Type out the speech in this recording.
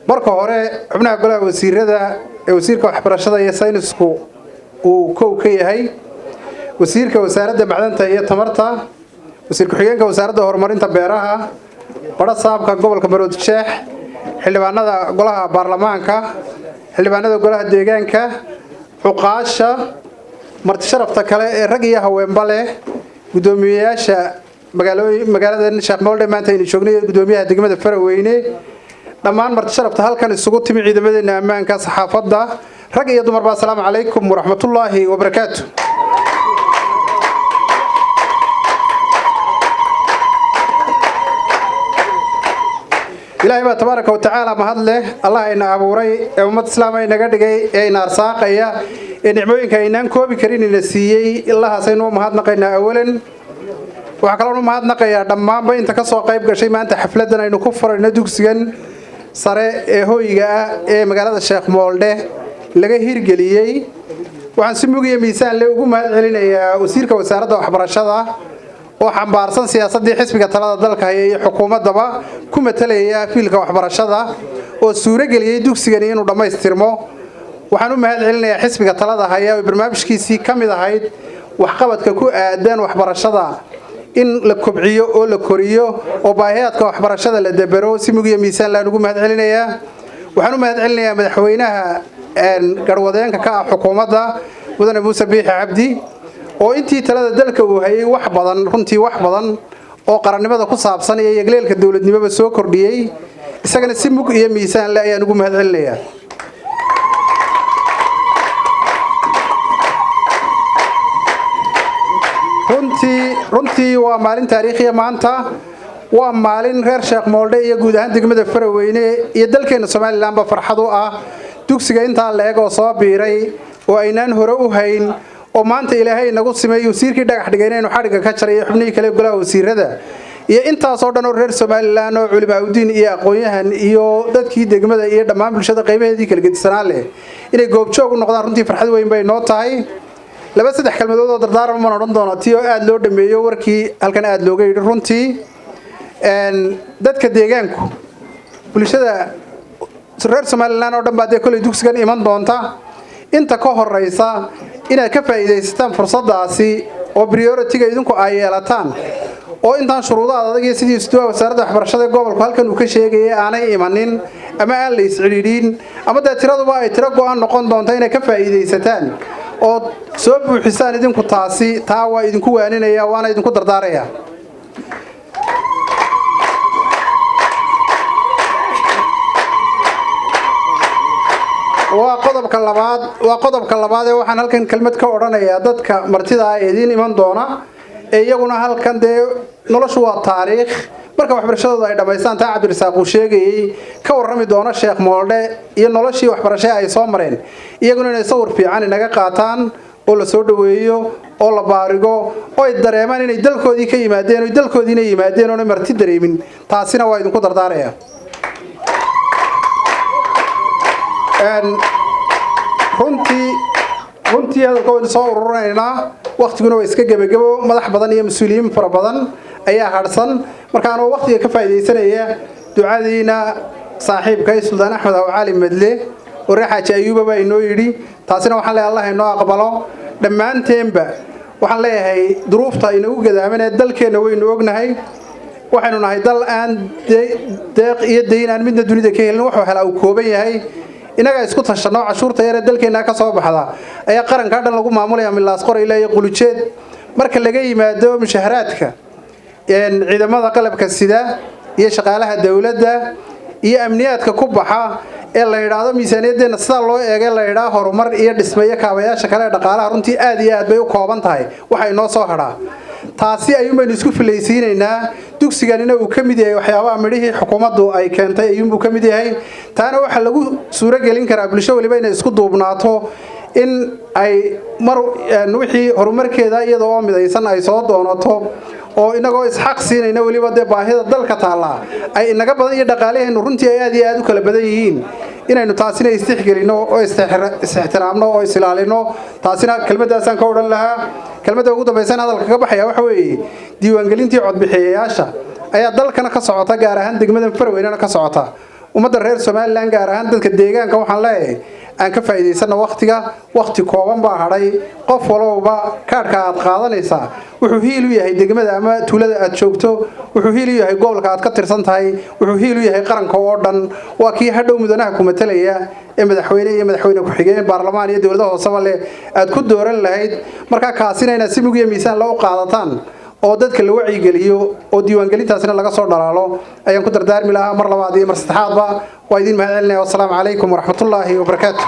Marka hore, xubnaha golaha wasiirada ee wasiirka waxbarashada iyo saynisku uu kow ka yahay, wasiirka wasaaradda macdanta iyo tamarta, wasiir ku-xigeenka wasaaradda horumarinta beeraha, badhasaabka gobolka Maroodijeex, xildhibaanada golaha baarlamaanka, xildhibaanada golaha deegaanka, cuqaasha, marti sharafta kale ee rag iyo haweenba leh, guddoomiyeyaasha magaalooyin magaalada Sheekh Moolde maanta aynu joognay, guddoomiyaha degmada Faraweyne, dhammaan marti sharafta halkan isugu timi, ciidamadeena ammaanka, saxaafadda, rag iyo dumarba, assalaamu calaykum waraxmatullaahi wabarakaatu. Ilaahay baa tabaaraka wa tacaala mahad leh. Allah ina abuuray ee ummad islaam inaga dhigay ee ina arsaaqaya ee nicmooyinka aynaan koobi karin ina siiyey, Allahaasaynu u mahadnaqaynaa awalan. Waxaa kaloo u mahadnaqayaa dhammaanba inta ka soo qayb gashay maanta xafladan aynu ku furayno dugsigan sare ee hoyga ah ee magaalada Sheekh Mooldhe laga hirgeliyey. Waxaan si mugiya miisaan le ugu mahad celinayaa wasiirka wasaaradda waxbarashada oo xambaarsan siyaasaddii xisbiga talada dalka haya iyo xukuumaddaba ku matalaya fiilka waxbarashada oo suuro geliyey dugsigani inuu dhammaystirmo. Waxaan u mahad celinayaa xisbiga talada haya oo barnaamijkiisii ka mid ahayd waxqabadka ku aadan waxbarashada in la kobciyo oo la koriyo oo baahiyaadka waxbarashada la dabero. Si mugiya miisaan laan ugu mahad celinayaa. Waxaan u mahad celinayaa madaxweynaha garwadeenka ka ah xukuumadda, mudane Muuse Biixi Cabdi, oo intii talada dalka uu hayay wax badan, runtii wax badan oo qarannimada ku saabsan iyo yegleelka dowladnimoba soo kordhiyey. Isagana si mug iyo miisaan le ayaan ugu mahad celinayaa. Runtii waa maalin taariikhiya maanta. Waa maalin reer Sheekh Mooldhe iyo guud ahaan degmada Faraweyne iyo dalkeena Somalilandba farxad u ah. Dugsiga intaa la eg oo soo biiray oo aynaan hore u hayn oo maanta Ilaahay inagu simay, wasiirkii dhagax dhigay inaynu xadhigga ka jaray iyo xubnihii kale golaha wasiirada iyo intaasoo dhan oo reer Somaliland oo culimaaudiin iyo aqoon-yahan iyo dadkii degmada iyo dhammaan bulshada qaybaheedii kala gedisanaa leh inay goobjoog u noqdaan, runtii farxad weyn bay noo tahay. Laba saddex kelmadood oo dardaaran maan odhan doona, tii oo aada loo dhameeyo warkii halkan aada looga yidhi. Runtii dadka deegaanku, bulshada reer Somaliland oo dhan baa dee kolley dugsigan iman doonta. Inta ka horeysa inaad ka faa'iidaysataan fursaddaasi oo priority-ga idinku ay yeelataan, oo intaan shuruudaha adag iyo sidii isduwa wasaaradda waxbarashada ee gobolku halkan uu ka sheegayay aanay imanin ama aan la iscidhiidhin ama dee tiraduba ay tiro go-an noqon doonto, inay ka faa'iidaysataan oo soo buuxisaan idinku. Taasi taa waa idinku waaninaya, waana idinku dardaaraya. Waa qodobka labaad, waa qodobka labaad ee waxaan halkan kelmad ka odhanayaa dadka martida ee idiin iman doona ee iyaguna halkan dee noloshu waa taariikh, marka waxbarashadooda ay dhammaystaan, taa Cabdirasaaq uu sheegayey, ka warrami doona Sheekh Mooldhe iyo noloshii waxbarashe ay soo mareen, iyaguna inay sawir fiican inaga qaataan oo la soo dhoweeyo oo la baarigo oo ay dareemaan inay dalkoodii ka yimaadeen oo dalkoodiina yimaadeen oonay marti dareemin. Taasina waa idinku dardaaraya. Runtii hadalka waynu soo ururinaynaa, waktiguna waa iska gebagebo. Madax badan iyo mas-uuliyiin fara badan ayaa hadhsan. Marka anoo waktiga ka faa'iidaysanaya, ducadiina saaxiibkay Suldaan Axmed Awcali Madle oo reer Xaaji Ayuuba baa inoo yidhi, taasina waxaan leeyahay Allah inoo aqbalo dhammaanteenba. Waxaan leeyahay duruufta inagu gadaaman ee dalkeenna waynu ognahay. Waxaynu nahay dal aan deeq iyo dayn aan midna dunida ka helin, wuxuu helaa uu kooban yahay. Inaga isku tashanno, cashuurta yar ee dalkeena ka soo baxda ayaa qaranka dhan lagu maamulaya, milaas qor ilaa iyo Qulujeed, marka laga yimaado mushaharaadka ciidamada qalabka sida iyo shaqaalaha dowladda iyo amniyaadka ku baxa ee la yidhaahdo miisaaniyaddeena sidaa loo eegay, la yidhaah horumar iyo dhisme iyo kaabayaasha kale ee dhaqaalaha, runtii aad iyo aad bay u kooban tahay waxa inoo soo hadhaa. Taasi ayuun baynu isku filaysiinaynaa. Dugsiganina uu ka mid yahay waxyaabaha midhihii xukuumaddu ay keentay ayuunbuu ka mid yahay. Taana waxaa lagu suuro gelin karaa bulsho waliba inay isku duubnaato, in ay mar wixii horumarkeeda iyada oo midaysan ay soo doonato, oo inagoo isxaq siinayna weliba dee baahida dalka taallaa ay inaga badan iyo dhaqaalaheennu runtii ay aad iyo aad u kala badan yihiin, inaynu taasina istixgelino oo is-ixtiraamno oo is-ilaalino. Taasina kelmaddaasaan ka odhan lahaa. Kelmadda ugu dambaysan hadalka ka baxaya waxa weeye diiwaangelintii codbixiyayaasha ayaa dalkana ka socota, gaar ahaan degmadan Farweynena ka socota. Ummadda reer Somaliland, gaar ahaan dadka deegaanka, waxaan leeyahay aan ka faa'iidaysano wakhtiga. Wakhti kooban baa hadhay. Qof walowba kaadhka aad qaadanaysaa wuxuu hiil u yahay degmada ama tuulada aad joogto, wuxuu hiil u yahay gobolka aad ka tirsan tahay, wuxuu hiil u yahay qaranka oo dhan. Waa kii hadhow mudanaha ku matalaya ee madaxweyne iyo madaxweyne ku-xigeen, baarlamaan iyo dowladaha hooseba leh aad ku dooran lahayd. Markaa kaasina inaad si mug iyo miisaan la u qaadataan oo dadka la wacyigeliyo oo diiwaangelintaasina laga soo dhalaalo ayaan ku dardaarmi lahaa. Mar labaad iyo mar saddexaadba waa idiin mahad celinaya. Wassalaamu calaykum waraxmatullaahi wabarakaatu.